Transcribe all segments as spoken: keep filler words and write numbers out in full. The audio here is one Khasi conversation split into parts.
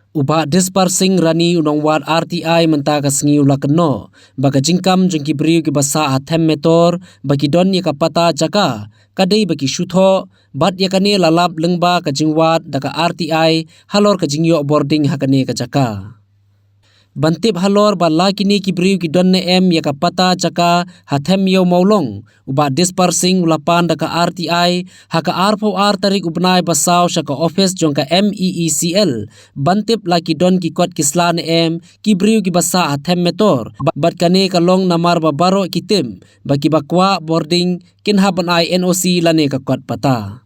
U Bah Dispar Singh Rani u nongwad R T I mynta ka sngi u la kynnoh ba ka jingkam jong ki briew kiba sah ha them metor ba ki don ïa ka pata jaka ka dei ba ki shu thoh bad ïa kane la lap lyngba ka jingwad da ka R T I halor ka jingïoh bording ha kane ka jaka. Ban tip halor ba la kine ki briew ki don ne em ïa ka pata jaka ha them ïew Mawlong, u Bah Dispar Singh u la pan da ka R T I ha ka arphew ar tarik u bnai ba saw sha ka office jong ka M E E C L ban tip la ki don ki kot ki sla ne em ki briew kiba sah ha them metor, bad kane ka long namar ba baroh ki tip ba kiba kwah bording kin hap ban ai N O C lane ka kot pata.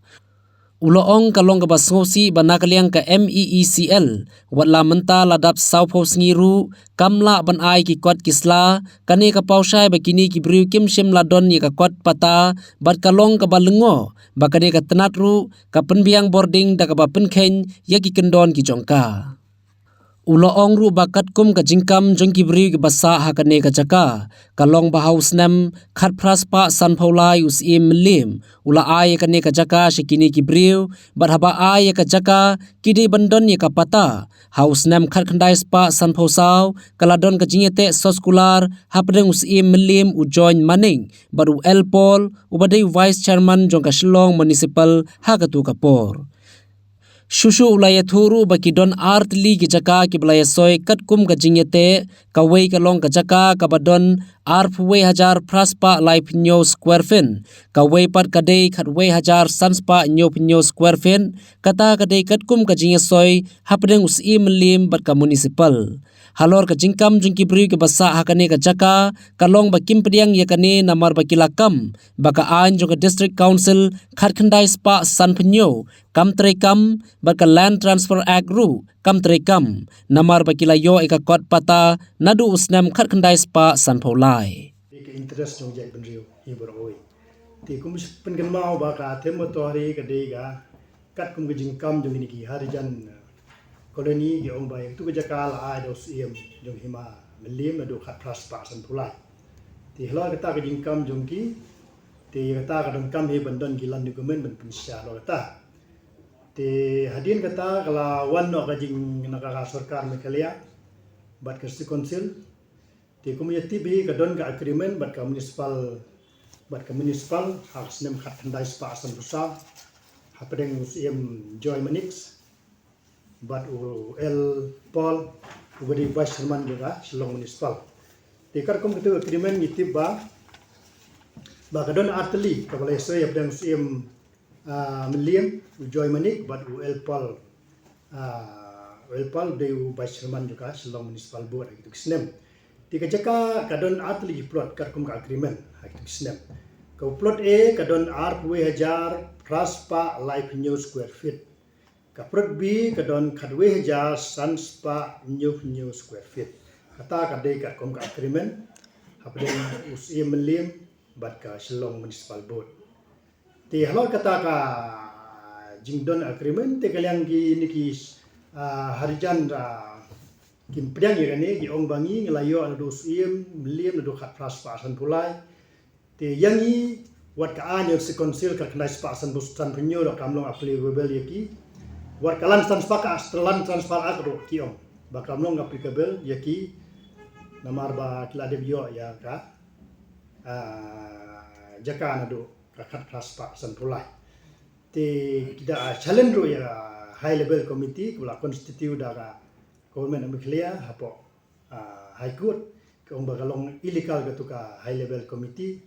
U la ong ka long kaba sngewsih ba na ka liang ka M E E C L wat la mynta la dap sawphew sngi ruh kam lah ban ai ki kot ki sla, kane ka paw shai ba kine ki briew kim shym la don ïa ka kot pata, bad ka long kaba lyngngoh ba kane ka tnat ruh ka pynbiang bording da kaba pynkheiñ ïa ki kyndon ki jong ka. U la ong ruh ba katkum ka jingkam jong ki briew kiba sah ha kane ka jaka, ka long ba ha u snem khatphra spah sanphew lai u Syiem Mylliem u la ai ïa kane ka jaka sha kine ki briew, bad haba ai ïa ka jaka ki dei ban don ïa ka pata. Ha u snem khatkhyndai spah sanphew saw ka la don ka jingïateh soskular hapdeng u Syiem Mylliem, u Joy Manik bad u L Paul uba dei u Vice Chairman jong ka Shillong Municipal ha katu ka por. Shuh shuh u la ïathuh ruh ba ki don ar tylli ki jaka kiba la ïasoi katkum ka jingïateh, kawei ka long ka jaka kaba don arphew wei hajar phra spah laiphew hynñiew square feet, kawei pat ka dei khatwei hajar san spah hynñiewphew hynñiew square feet, kata ka dei katkum ka jingïasoi hapdeng u Syiem Mylliem bad ka municipal. Halor ka jingkam jong ki briew kiba sah ha kane ka jaka ka long ba kim pdiang ïa kane namar ba ki la kam ba ka aiñ jong ka District Council khatkhyndai spah sanphew hynñiew kam treikam bad ka Land Transfer Act ruh kam treikam namar ba ki la ïoh ïa ka kot pata naduh u snem khatkhyndai spah sanphew lai. Ka interest jong jaitbynriew hi baroh. Te kum pynkynmaw ba ka them metor ka dei ka katkum ka jingkam jong kine ki Harijan, uh, colony, ki ong ba ïa katu ka jaka la ai da u Syiem jong Hima Mylliem naduh khatphra spah sanphew lai. Te halor kata ka jingkam jong ki, te kata ka donkam hi ban don ki land document ban pynshai halor kata. Te hadien kata ka la wan noh ka jing na ka sorkar Meghalaya bad ka District Council. Te kum ïa tip hi ka don ka agreement bad ka municipal, bad ka municipal ha ka snem khatkhyndai spah sanphew saw hapdeng u Syiem Joy Manik bad u L Paul uba dei Vice Chairman jong ka Shillong Municipal. Te katkum katu agreement ngi tip ba ba ka don ar tylli kaba la ïasoi hapdeng u Syiem, ah, Mylliem, u Joy Manik bad u L Paul, ah, u L Paul dei u Vice Chairman jong ka Shillong Municipal Board ha kitu ki snem. Te ka jaka ka don ar tylli ki plot katkum ka agreement ha kitu ki snem. Ka plot A ka don arphew wei hajar phra spah laiphew hynñiew square feet. Ka plot B ka don khatwei hajar san spah hynñiewphew hynñiew square feet. Kata ka dei katkum ka agreement hapdeng u Syiem Mylliem bad ka Shillong Municipal Board. Te halor kata ka jingdon agreement te ka liang kine ki, ah, Harijan, ah, kim pdiang ïa kane, ki ong ba ngi ngi la ïoh naduh u Syiem Mylliem naduh khatphra spah sanphew lai. Te ïa ngi wat ka aiñ jong ka District Council khatkhyndai spah sanphew, sanphew hynñiew ruh kam long applicable ïa ki. Wat ka Land Transfer, ka Land Transfer Act ruh ki ong ba kam long applicable ïa ki namar ba ki la dep ïoh ïa ka, ah, jaka naduh ka khatphra spah sanphew lai. Te ki da challenge ruh ïa ka High Level Committee kaba la constitute da ka Government of Meghalaya hapoh, ah, High Court, ka ong ba ka long illegal katu ka High Level Committee.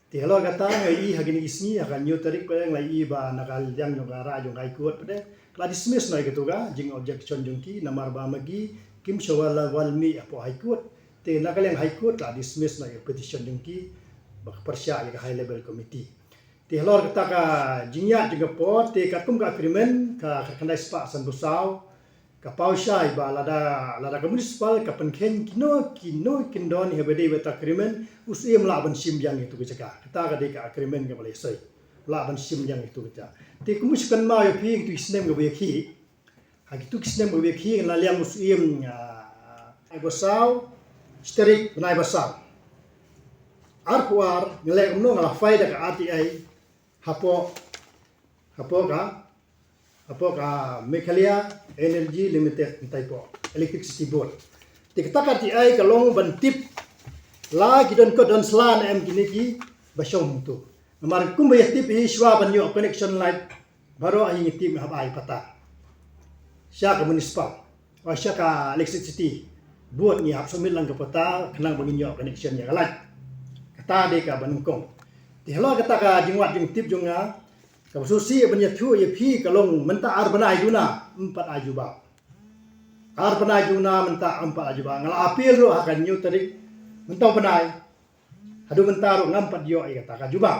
Te halor kata nga ïohi ha kine ki sngi ha ka hynñiew tarik ka ong la ïohi ba na ka liang jong ka High Court pat ka la dismiss noh ïa katu ka jing objection jong ki namar ba ma ki kim shu wan la wan mih hapoh High Court. Te na ka liang High Court la dismiss noh ïa petition jong ki ba ka pyrshah ïa ka High Level Committee. Te halor kata ka jingïaid jong ka por te katkum ka agreement ka khatkhyndai spah sanphew saw ka paw shai ba lada, lada ka municipal ka pynkheiñ kino kino kyndon hi ba dei bad ka agreement u Syiem u lah ban shim biang ïa katu ka jaka. Kata ka dei ka agreement kaba la ïasoi. U lah ban shim biang ïa katu ka jaka. Te kum shu kynmaw ïa phi ïa kitu ki snem kaba ïakhih. Ha kitu ki snem kaba ïakhih na liang u Syiem, ah, bnai ba saw, shi tarik bnai ba saw. Arphew ar nga leh kumno nga la file da ka R T I hapoh, hapoh ka, Hapoh ka Meghalaya Energy Limited, hangtai hapoh Electricity Board. Te kata ka R T I ka long ban tip la ki don kot don sla ne em kine kiba shong hangto. Namar kumba ïa tip hi, shuwa ban ïoh connection light baroh hi ngi tip ngi hap ai pata sha ka municipal, o sha ka electricity board, ngi hap submit lang ka pata khnang ba ngin ïoh connection ïa ka light. Kata dei kaba nyngkong. Te halor kata ka jingwad jingtip jong nga, kaba sngewsih ban ïathuh ïa phi ka long mynta ar bnai juna ym pat ai jubab. Ar bnai juna mynta ym pat ai jubab. Nga la appeal ruh ha ka hynñiew tarik mynta u bnai. Haduh mynta ruh ngam pat ïoh ïa kata ka jubab.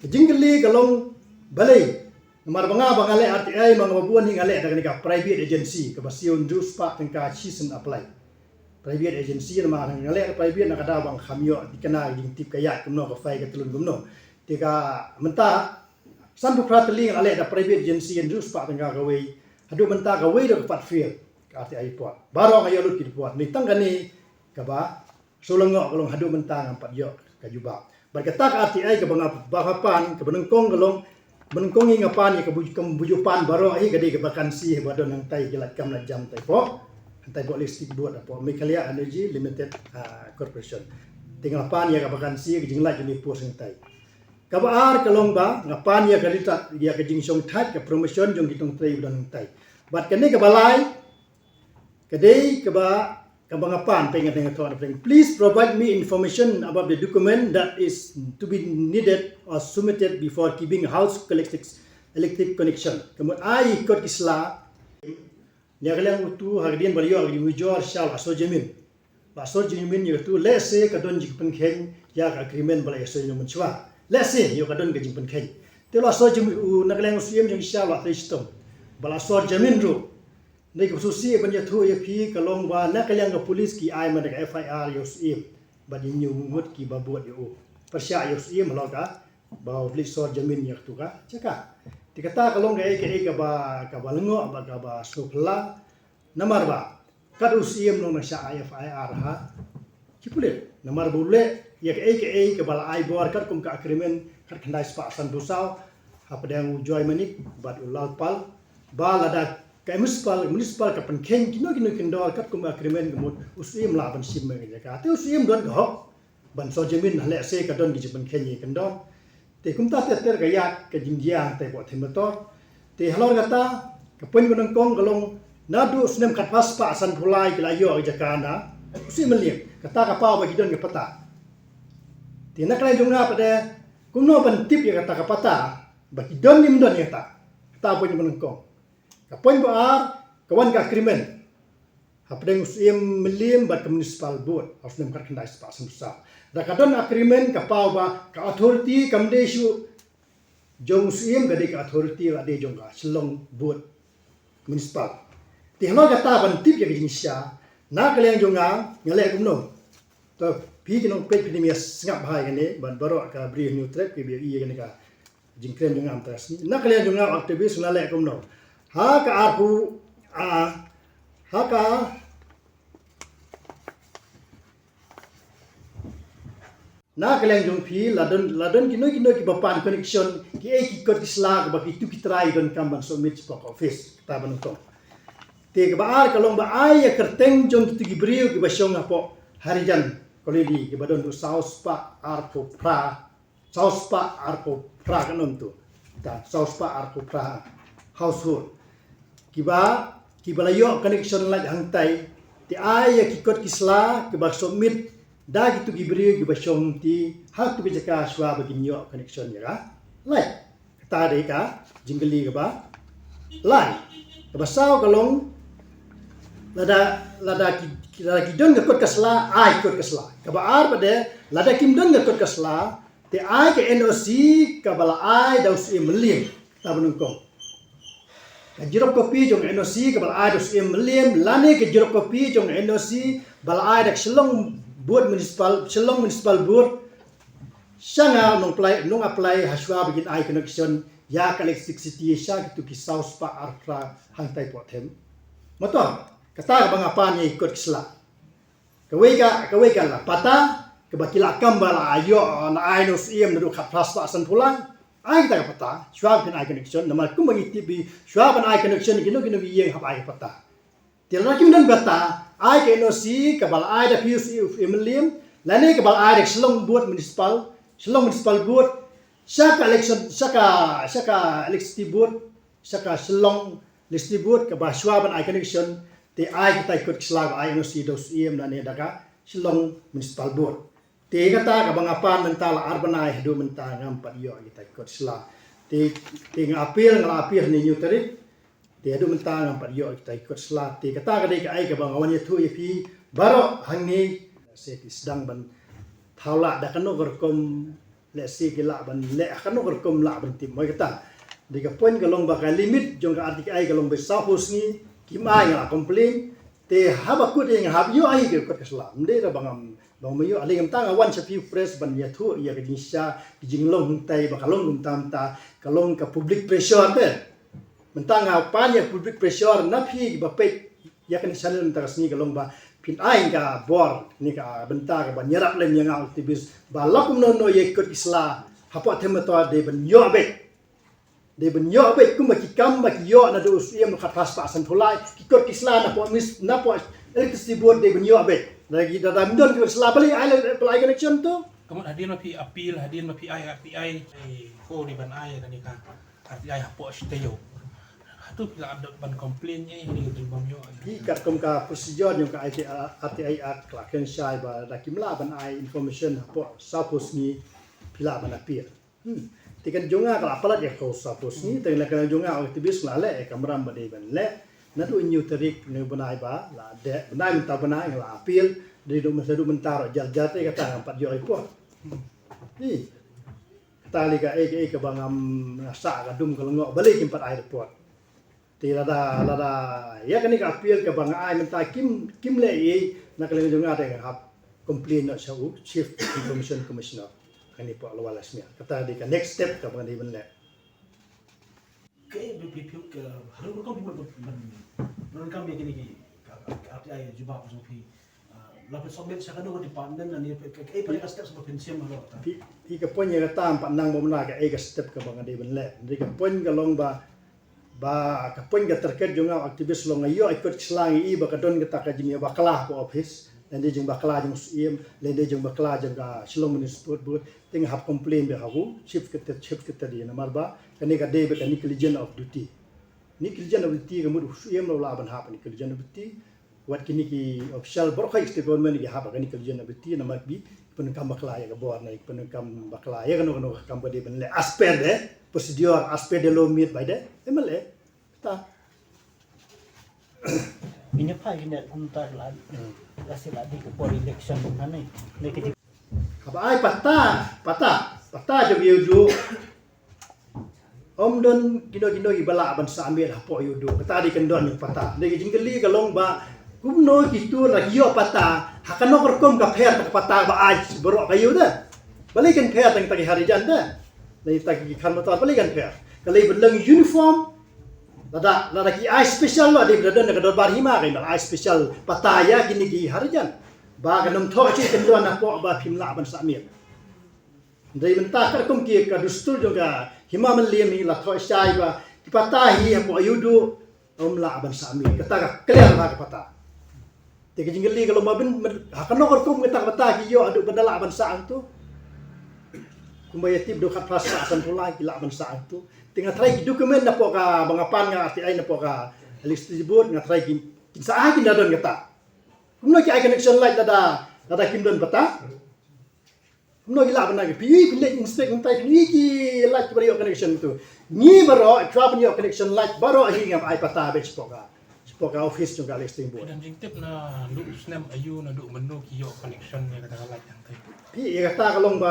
Ka jingkylli ka long balei. Namar ba nga ba nga leh R T I ma nga ba bun hi nga leh da kane ka private agency kaba siew hynriew spah tyngka shisien apply. Private agency namar nga leh da private na ka daw ba nga kham ïoh thikna ka jingtip ka ïaid kumno, ka file ka tlun kumno. Te ka mynta sanphew phra tylli nga la leh da private agency hynriew spah tyngka kawei. Haduh mynta kawei ruh ka pat fail ka R T I report. Baroh nga ïoh lut ki report. Ni tang kane kaba shu lyngngoh ka long haduh mynta ngam pat ïoh ka jubab. Bad kata ka R T I kaba nga, ba nga pan, kaba nyngkong ka long, ba nyngkong hi nga pan ïa ka buj-, ka bujupan baroh hi ka dei ka vacancy ba don hangtai ki lait kam lait jam hangtai hapoh, hangtai hapoh Electricity Board hapoh Meghalaya Energy Limited, ah, Corporation. Te nga pan ïa ka vacancy, ka jinglait jong ki post hangtai. Kaba ar ka long ba nga pan ïa ka rit, ïa ka jingshongthait ka promotion jong ki tongtrei ba don hangtai. Bad kane kaba lai ka dei kaba, kaba nga pan, pynban nga thoh na pynban. Please provide me information about the document that is to be needed or submitted before giving house electric, electric connection. Ka mut ai kot ki sla. Ïa ka liang utu ha ka dien ba la ïoh ka jingujor sha la sor jamin. La sor jamin ïa utu, lehse ka don jingpynkheiñ ïa ka agreement ba la ïa sor jamin shuwa. Lehse ïa ka don ka jingpynkheiñ. Te la sor jamin u na ka liang u siem jong sha la trei shitom. Ba la sor jamin ruh. Dei ka sngewsih ban ïathuh ïa phi ka long ba na ka liang ka police ki ai ma da ka F I R ïa u Syiem. Bad ïa ñu ngut kiba bud ïa u. Pyrshah ïa u Syiem halor ka ba u leit sor jamin ïa katu ka jaka. Te kata ka long kaei kaei kaba, kaba lyngngoh bad kaba sngewphylla. Namar ba kat u Syiem long nang shah ai F I R ha ki pulit. Namar ba u leh ïa kaei kaei kaba la ai bor katkum ka agreement kat khyndai spah sanphew saw hapdeng u Joy Manik bad u Lalpal. Ba lada ka municipal, municipal ka pynkheiñ kino kino ki kyndor katkum ka agreement ka mut u Syiem lah ban shim ïa ka jaka. Te u Syiem don ka hok ban sor jamin ha lehse ka don ki jingpynkheiñ ïa ki kyndor. Te kumta ter ter ka ïaid ka jingïaid te hapoh Them Metor. Te halor kata ka point ba nyngkong ka long naduh snem khatphra spah sanphew lai ki la ïoh ka jaka na u Syiem Mylliem. Kata ka paw ba ki don ka pata. Te na ka liang jong nga pat de kumno ban tip ïa kata ka pata ba ki don ne ym don ïa kata. Kata point ba nyngkong. Ka point ba ar ka wan ka agreement hapdeng u Syiem Mylliem bad ka municipal board ha u snem khatkhyndai spah sanphew saw. Da ka don agreement ka paw ba ka authority kam dei shuh jong u Syiem, ka dei ka authority ka dei jong ka Shillong Board Municipal. Te halor kata ban tip ïa ka jingshisha na ka liang jong nga nga leh kumno. To phi ki nongpeit phi nym ïa sngap bha ïa kane bad baroh ka Bri Hynñiewtrep kiba ïohi ïa kane ka jingkren jong nga mynta ka sngi. Na ka liang jong nga u activist nga leh kumno. Ha ka arphew, ah, ha ka, na ka liang jong phi la don, la don kino kino kiba pan connection, kiei ki kot ki sla kiba kitu ki trai donkam ban submit shapoh ka office. Kata ba nyngkong. Te kaba ar ka long ba ai ïa kyrteng jong kitu ki briew kiba shong hapoh Harijan Colony kiba don ruh saw spah arphew phra, saw spah arphew phra ka nom tu. Ta saw spah arphew phra household. Kiba, kiba la ïoh connection light hangtai. Te ai ïa ki kot ki sla kiba submit da kitu ki briew kiba shong ti ha tu ki jaka shuwa ba kin ïoh connection ïa ka light. Kata dei ka jingkylli kaba lai. Kaba saw ka long lada, lada ki, lada ki don ka kot ka sla, ai kot ka sla. Kaba ar pat de lada kim don ka kot ka sla, te ai ka N O C kaba la ai da u Syiem Mylliem. Kata ba nyngkong. Ka xerox copy jong N O C kaba la ai da u Syiem Mylliem lane ka xerox copy jong N O C ba la ai da ka Shillong Board Municipal, Shillong Municipal Board. Sha nga nong apply, nong apply ha shuwa ba kin ai connection ïa ka electricity sha kitu ki saw spah arphew phra hangtai hapoh Them Metor. Kata kaba nga pan ïa ki kot ki sla. Kawei ka, kawei ka la pata kaba ki la kam ba la ïoh, la ai na u Syiem naduh khatphra spah sanphew lai. Ai kita ka pata, shuwa phin ai connection, namar kumba ngi tip hi, shuwa ban ai connection, kino kino ki ïeng hap ai pata. Te lada kim don pata, ai ka N O C, kaba la ai da P U C of M L A, lane kaba la ai da Shillong Board Municipal, Shillong Municipal Board, sha ka election, sha ka, sha ka electricity board, sha ka Shillong Electricity Board, kaba shuwa ban ai connection, te ai kita ki kot ki sla ba ai N O C da u Syiem lane da ka Shillong Municipal Board. Te kata kaba nga pan mynta la ar bnai haduh mynta ngam pat ïoh kita ki kot sla. Te, te nga appeal, nga la appeal ha une u tarik. Te haduh mynta ngam pat ïoh kita ki kot sla. Te kata ka dei kaei kaba nga wan ïathuh ïa phi baroh hangne. Shisha ki sdang ban thaw lah da kano ka rukom, lehse ki lah ban leh ha kano ka rukom lah ban tip, mo, kata. Dei ka point ka long ba ka limit jong ka R T I ka long ba sawphew sngi, kim ai, nga la complain. Te haba kut ïa nga hap ïoh ai ka kot ka sla. Ym dei ba ngam, ba ngam ïoh, ale ngam tang, nga wan sha phi press ban ïathuh ïa ka jingshisha, ka jinglong hangtai ba ka long kumta kumta, ka long ka public pressure te. Mynta nga pan ïa public pressure na phi ba peit ïa kane ka channel mynta ka sngi, ka long ba phin ai ka bor, ne ka bynta kaba ïarap lem ïa nga activist ba la kumno kumno ïa ki kot ki sla hapoh Them Metor dei ban ïoh beit. Dei ban ïoh beit kumba ki kam ba ki ïoh naduh u Syiem, khatphra spah sanphew lai, ki kot ki sla napoh mis, napoh electricity board dei ban ïoh beit. Lada ki, lada ym don ki kot sla, balei ai, balei ai connection to? Ka mut hadien ba phi appeal, hadien ba phi ai, phi ai, ko dei ban ai kane ka R T I hapoh sha taïew. Hato phi la dep ban complain ïa i, hadien ba ym ïoh? Hi, katkum ka procedure jong ka R T I, R T I Act, ka la kren shai ba lada kim lah ban ai information hapoh sawphew sngi, phi lah ban appeal. Hmm. Te ka jong nga ka la palat ïa ka sawphew sngi, te ka jong nga activist la leh ïa ka kamram ba dei ban leh. Naduh une u tarik, une u bnai ba la dep, bnai mynta bnai nga la appeal, dei naduh mynta, naduh mynta ruh jal jal te kata ngam pat ïoh report. Hi. Kata lei kaei kaei kaba ngam, nga sah ka dum ka lyngngoh, balei kim pat ai report. Te lada, lada ïa kane ka appeal kaba nga ai mynta kim, kim leh ei ei, na ka liang jong nga te nga hap complain noh sha u Chief Information Commissioner, kane hapoh Lower Lasmere. Kata dei ka next step kaba nga dei ban leh. Kaei ba phi, phi, ka, haduh katkum phi mut ban, ban kam ïa kine ki, ka, ka, ka R T I jubab jong phi, ah, la phi submit sha kano ka department, lane ka, ka, kaei pat ka steps ba phin shim halor kata? Phi, phi, ka point ïa kata ym pat nang bym nang, kaei ka step kaba nga dei ban leh. Hynrei ka point ka long ba, ba ka point ka target jong nga u activist long nga ïoh ïa ki kot ki sla, nga i ba ka don kata ka jingïabakla hapoh office, lane jingbakla jong u Syiem, lane jingbakla jong ka Shillong Municipal Board, te nga hap complain beit ha u Chief Secretary, Chief Secretary, namar ba kane ka dei beit ka negligence of duty. Negligence of duty, ka mut u Syiem u lah ban hap negligence of duty. Wat kine ki official baroh ha state government ki hap ha kane ka negligence of duty, namar ki pyndonkam bakla ïa ka bor, ne ki pyndonkam bakla ïa kano kano ka kam ba dei ban leh as per the procedure, as per the law made by the M L A. Ta. Ine phai ine kumta la, la sila di ka por election kumta ne. Ne ki Haba ai pata, pata, pata jong ïa u duh. Ym don kino kino kiba lah ban submit hapoh ïa u duh. Kata dei kyndon ïa u pata. Dei ka jingkylli ka long ba kumno kito la ki ïoh pata, ha kano ka rukom ka pher ka pata ba ai baroh ka ïa u da. Balei kan pher tang kita ki Harijan da, lane kita ki Kharmator, balei kan pher? Ka lei ban long uniform. Lada, lada ki ai special, lada dei ba don ka dorbar hima, kan ai special pata ïa kine ki Harijan. Ba kan ym thoh shuh kyndon hapoh ba phim lah ban submit. Hynrei mynta katkum ki ka dustur jong ka Hima Mylliem hi la thoh shai ba ki pata hi hapoh ïa u duh ym lah ban submit. Kata ka clear bha ka pata. Te ka jingkylli ka long ba phin, phin, ha kano ka rukom kata ka pata ki ïoh haduh ba da lah ban sah hangto. Kumba ïa tip, haduh khatphra spah sanphew lai ki lah ban sah hangto. Te nga tharai ki document napoh kaba nga pan, nga R T I napoh ka Electricity Board, nga tharai kin, kin sa ai, kin da don kata. Kumno ki ai connection light lada, lada kim don pata? Kumno ki lah ban ai? Phi ïohi, phi leit inspect hangtai, phi ïohi ki light kiba ïoh connection to. Ngi baroh, shuwa ban ïoh connection light baroh hi ngam ai pata beit shapoh ka, shapoh ka office jong ka Electricity Board. Phi don jingtip naduh snem aïu, naduh mynno ki ïoh connection ïa kata ka light hangtai? Phi, ïa kata ka long ba,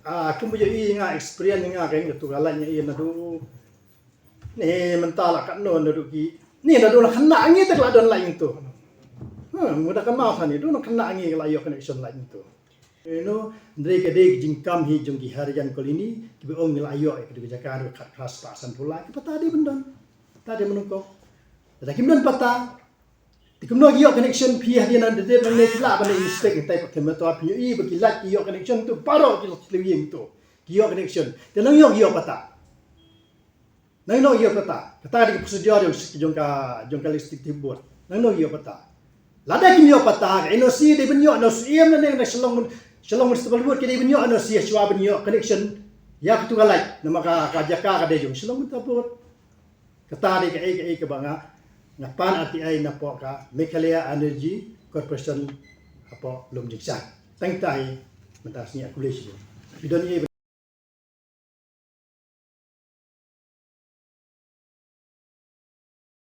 ah, kumba ïohi nga, experience nga, ka ïa katu ka light nga ïohi naduh, ne mynta la katno naduh ki, ne naduh na khynnah ngi te ka la don light hangto. Ha, mynta ka masa ne, naduh na khynnah ngi ka la ïoh connection light hangto. You know, hynrei ka dei ka jingkam hi jong ki Harijan Colony, kiba ong ngi la ïoh ïa ka dei ka jaka ruh khatphra spah sanphew lai, ki pata dei ban don. Pata dei ban don ko. Lada kim don pata, te kumno ki ïoh connection? Phi hadien, hadien nangne phi lah ban inspect hangtai pat, te mynta phi ïohi ba ki light ki ïoh connection to baroh ki la ïeng to. Ki ïoh connection. Te nangno ki ïoh patta? Nangno ki ïoh patta? Kata dei ka procedure jong, jong ka, jong ka legislative board. Nangno ki ïoh patta? Lada kim ïoh patta, ka N O C dei ban ïoh, N O C em na ne na Shillong, Shillong Municipal Board ki dei ban ïoh N O C shuwa ban ïoh connection ïa katu ka light. Namar ka, ka jaka ka dei jong Shillong Municipal Board. Kata dei kaei kaei kaba nga, nga pan R T I napoh ka Meghalaya Energy Corporation hapoh Lumjingshang. Tang kata hi mynta ka sngi, khublei shibun. Phi don ei